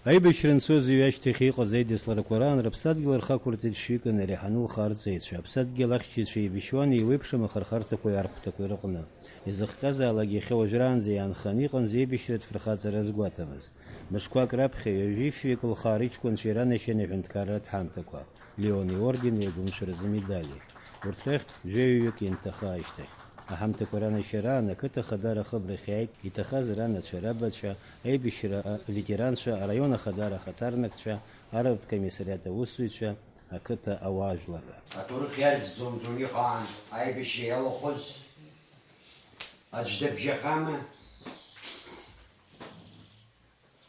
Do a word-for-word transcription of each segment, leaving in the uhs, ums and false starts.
Аибашьра анцоз ҩашьҭахь иҟаз аидысларақәа раан рыԥсадгьыл рхы ақәырҵеит шәҩык инареиҳаны лхарҵаҩцәа. Аԥсадгьыл ахьчаҩцәа еибашьуан еиуеиԥшым ахырхарҭақәеи архәҭақәеи рыҟны. Изыхҟьазаалак иахьа уажәраанӡа иаанханы иҟан зеибашьратә фырхаҵара згәаҭамыз. Мышқәак раԥхьа ҩажәи фҩык лхаа рыҷкәынцәа иранашьан аҳәынҭқарратә ҳамҭақәа, Леон иорден иагәымшәаразы медали. Урҭ рахьтә жәаҩаҩык инҭаха ашьҭахь, аҳамҭақәа ранашьараан ақыҭа ахадара ахыбрахь иааит иҭахаз ранацәа, рабацәа, аибашьра аветеранцәа, араион ахадара ахаҭарнакцәа, арратә комиссариат аусзуҩцәа, ақыҭа ауаажәларра. Аҭоурых иарӡӡом дунеихаан аибашьра иалахәыз аӡә дыбжьахама?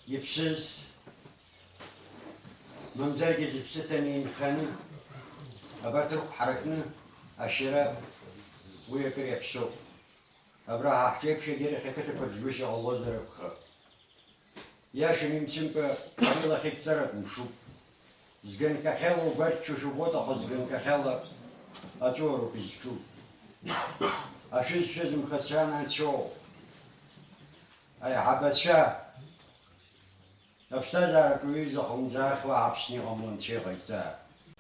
Иԥсыз, мамзаргьы зыԥсы ҭаны инханы, абарҭ рықәҳаракны ашьара, уи акыр иаԥсоуп. Абра ҳа ҳҿеиԥш егьырахь ақыҭақәа рыҿгәышьа ҟалозар акәхап. Иашаны имцымкәа, ари лахьеиқәҵарак мшуп. Зганкахьала угәарччошәа убоит, аха зганкахьала аҵәуароуп изҿу. Ашәы зшәыз мхацәан анцәоу. Аиҳабацәа, аԥсҭазаараҿы уаҩы изахәымӡаахьоу Аԥсны иҟамло анцәа иҟаиҵа.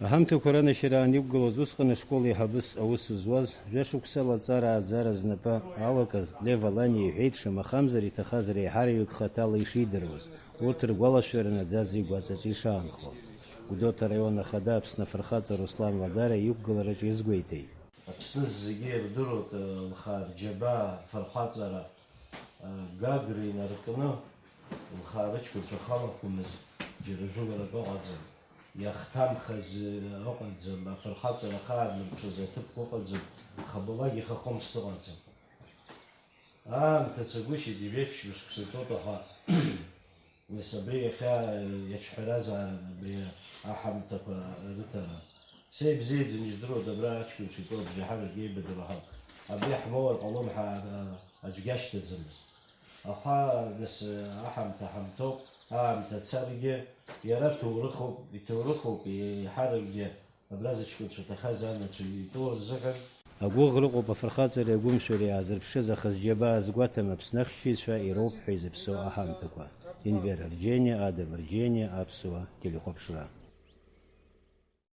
Аҳамҭақәа ранашьараан иқәгылаз усҟан ашкол еиҳабыс аус зуаз, жәашықәсала аҵара ааӡара знапы алакыз Лев Аланиа иҳәеит, шамахамзар иҭахаз реиҳараҩык хаҭала ишидыруаз, урҭ ргәалашәара наӡаӡа игәаҵаҿы ишаанхо. Гәдоуҭа араион ахада Аԥсны афырхаҵа Руслан Ладара иқәгылараҿы иазгәеиҭеит. Аԥсны зегьы ирдыруеит, лхаа рџьабаа афырхаҵара, Гагра инаркны, лхаа рыҷкәынцәа халахәымыз џьара жәыларак ыҟаӡам, иахҭамхаз ыҟаӡам, афырхаҵара ахаанарԥшыз аҭыԥқәа ыҟаӡам, хабалак ихахомс сыҟаӡам. Аамҭа цагәышьеит, ижәеиԥшьба шықәса ҵуеит, аха Нас абри иахьа иаҿҳәаразаарын абри аҳамҭақәа рыҭара. Са ибзиаӡаны издыруада абра аҷкәынцәа итәоу абжьаҳарак еибадыруа ҳауп. Абри ҳмоур ҟалом ҳәа аӡәгьы ашьҭаӡамызт. Аха, нас, аҳамҭа ҳамҭоуп, аамҭа царгьы, иара ҭоурыхуп, иҭоурыхуп, еиҳаракгьы. Абра зыҷкәынцәа ҭахаз анацәа итәоу рзыҳәан. Агәыӷра ыҟоуп афырхаҵареи агәымшәареи аазырԥшыз, аха зџьабаа згәаҭам Аԥсны ахьчаҩцәа ироуп ҳәа изыԥсоу аҳамҭақәа. Инвер Арџьениа, Адам Арџьениа, Аԥсуа телехәаԥшра.